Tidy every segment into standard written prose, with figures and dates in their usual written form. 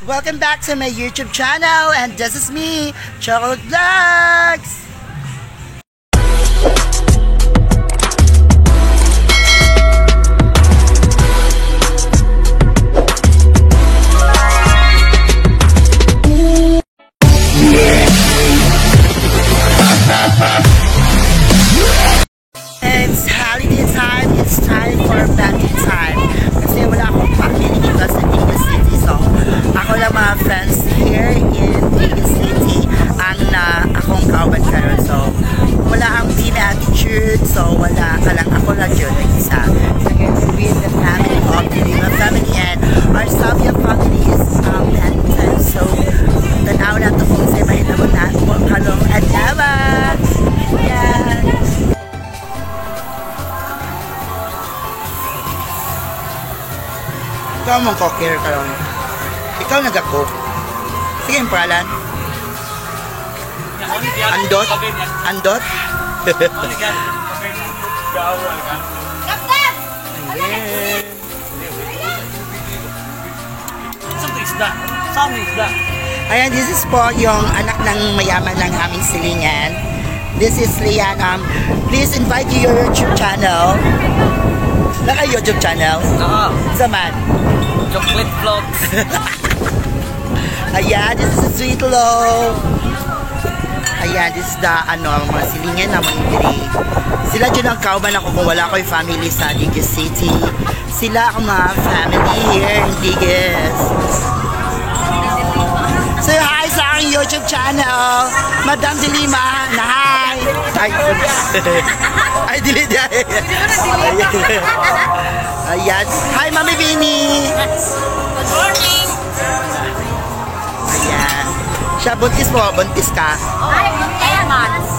Welcome back to my YouTube channel, and this is me, Chocolate Vlogs! It's holiday time, it's time for family time. Kasi wala akong family dito sa Digos City. So, ako lang mga friends here in Digos City ang na akong kauban karon. So, wala ang team attitude. So, wala ka lang, ako lang yun ang isa. So, here with the family of the Lima family and our Sabia family is Penten. So, tanaw na ito kung sa mahitabo na karong adlaw. Yeah. Ikaw mong cook karon. Ikaw nag-cook. Sige, yung pangalan. Andot? Andot? Ayan. Ayan, this is po yung anak ng mayaman ng aming silingan. This is Lian. Please invite you your YouTube channel. Naka YouTube channel? Oo. Zaman. Chocolate Vlogs. Ayan, this is a sweet low. Ayan, this is the, ano, mga silingan naman diri. Sila dyan ang kauban ako kung wala ko'y family sa Digos City. Sila ang mga family here in Digos. Say hi sa aking YouTube channel. Madam de Lima. Na hi. Ay, ay, delete yan. Ayan. Hi, Mami Bini. Good morning! Ayan. Siya, buntis po. Buntis ka. Ay, 10 months.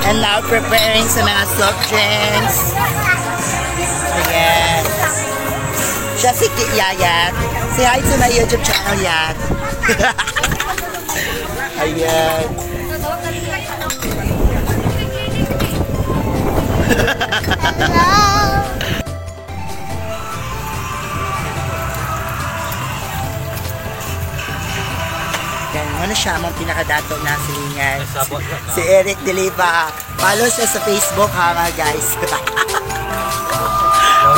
And now preparing sa mga soft drinks. Ayan. Siya si Yayat. Say hi to my YouTube channel, Yat. Ayan. Yan, ano siya among pinakadato na silingan. Si Eric Deliva. Follow siya sa Facebook ha, mga guys.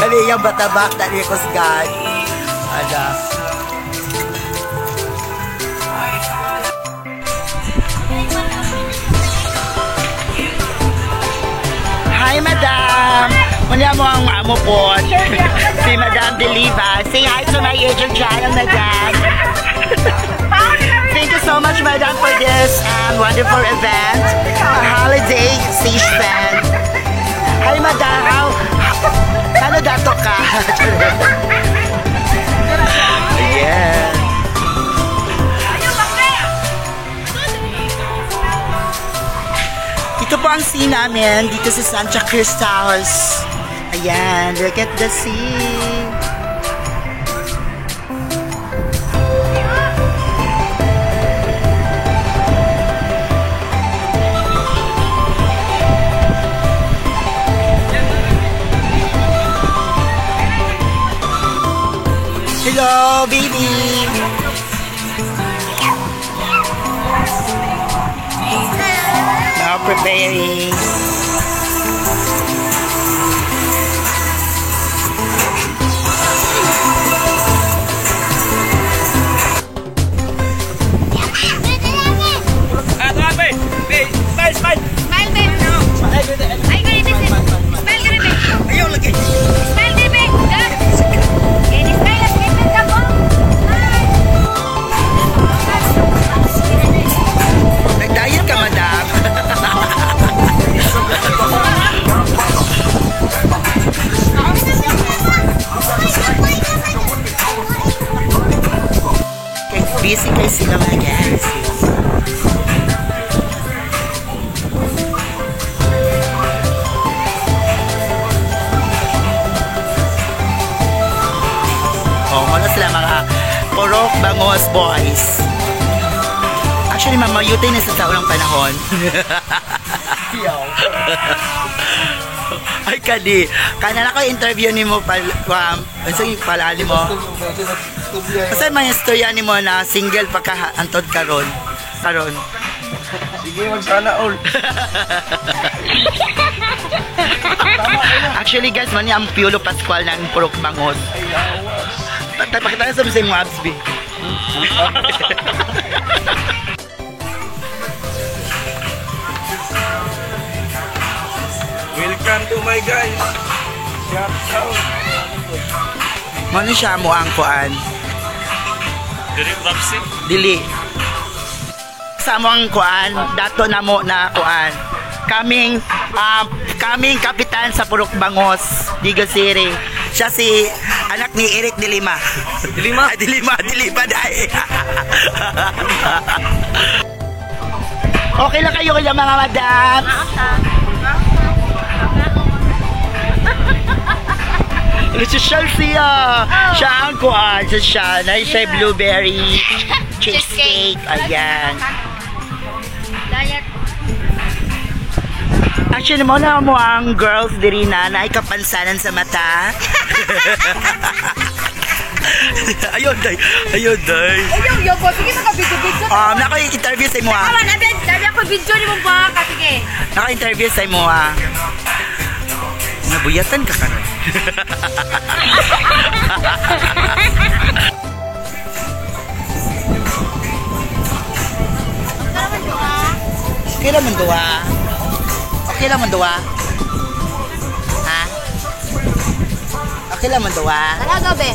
Kali yung batabak na Ricos God. Ala. Hi, Madam! Muna mo ang amo po. Si Madam Deliva. Say hi to my YouTube channel, Madam. Thank you so much, Madam, for this wonderful event. A holiday stage fan. Hi, Madam. How, ano dato ka? Yeah. Ito po ang sea namin dito sa Santa Cruz House. Ayan, look at the sea. Hello, baby! Now preparing. Smile, smile! Smile, babe! Ay, ganito. Smile, ganito. Ayaw lagi. Smile, baby! Okay, smile. Smile ka po. Nag-diet ka, madam. Okay, busy kayo sila, mga guys. Oh, wala sila mga Purok Bangos boys. Actually, ma'am, mayutay na sa taon ng panahon. Ay, kadi. Kana na ko interview nimo pal unsa yung pala nimo? Asa man yung istorya nimo na single pa ka antod karon? Karon. Sige, magsana all. Actually guys, man ang Piolo Pascual ng Purok Bangos. Pakita sa sa imong abs, B. Welcome to my guys. Shout out. Mano siya mo ang kuan? Dili Ramsey. Dili. Sa mo ang kuan, dato na mo na kuan. Kaming kaming kapitan sa Purok Bangos, Digo City. Siya si anak ni Eric de Lima. De Lima? Ay, de Lima, de Lima dai. Okay lang kayo kaya mga madam. Social siya. Siya ang kuan. Siya siya. Na siya blueberry cheesecake. Ayan. Diet. Actually, mo na mo ang girls diri na naay kapansanan sa mata. Ayun, day. Ayun, day. Ayaw, yaw ko. Sige, maka-video-video. Naka-interview sa imo ah. Kawan, abi, dali ako video ni mo ba? Sige. Naka-interview sa imo ah. Nabuyatan ka karon. Okay lang man duwa. Okay lang man duwa. Ha? Okay lang man duwa. Talaga, be.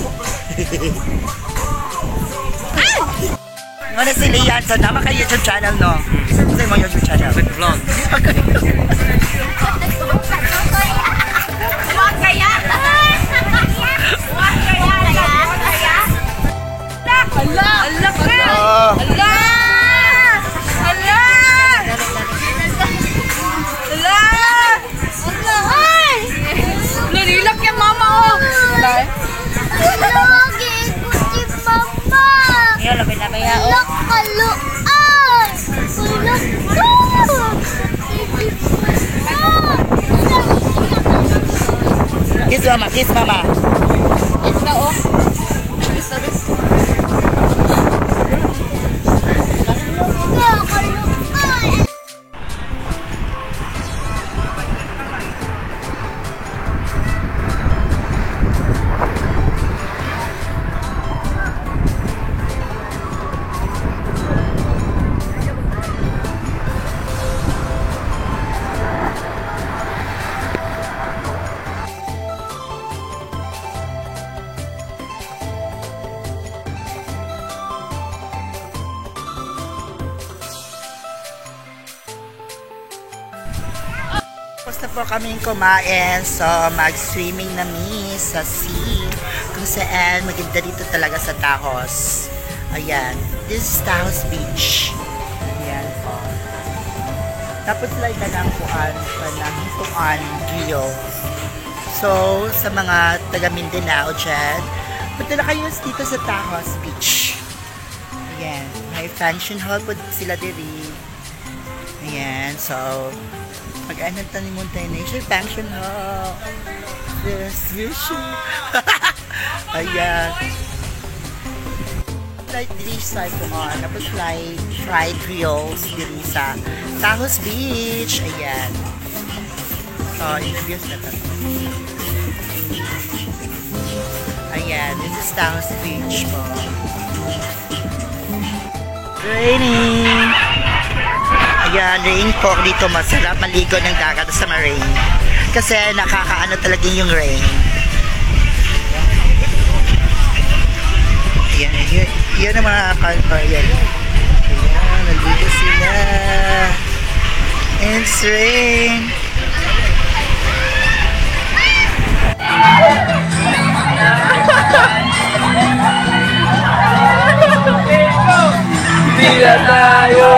Ano si Lian? So, nama kayo YouTube channel, no? Sa imong YouTube channel. Chocolate vlog. Huwag kaya. Huwag kaya. Huwag kaya. Ala! Ala ka! Oh. Ala! Ala! Ala! Ala! Ay! Nanilak yung mama, oh! Lagi ko si Mama. Nakaluan. Ulok ko. Kiss mama, kiss mama. Ito, oh. Nakaluan. Tapos na po kaming kumain. So, mag-swimming na mi sa sea. Kung saan, maganda dito talaga sa Tahos. Ayan. This is Tahos Beach. Ayan po. Tapos like kanang kuan, kanang tuan, Gio. So, sa mga taga Mindanao dyan, punta na kayo dito sa Tahos Beach. Ayan. May function hall po sila diri. Ayan. So, mag-ano tayo mo tayo na siya, function hall. Yes, yes. Ayan. Like diri sa kuan, tapos like fried reels diri sa Tahos Beach. Ayan. So, interviews na to. Ayan, this is Tahos Beach po. Raining! Ayan, rain po dito. Masarap maligo ng dagat sa marine. Kasi nakakaano talaga yung rain. Ayan, yun, yun ang mga kalpa. Ayan. Ayan, naligo sila. It's rain. Hindi na tayo.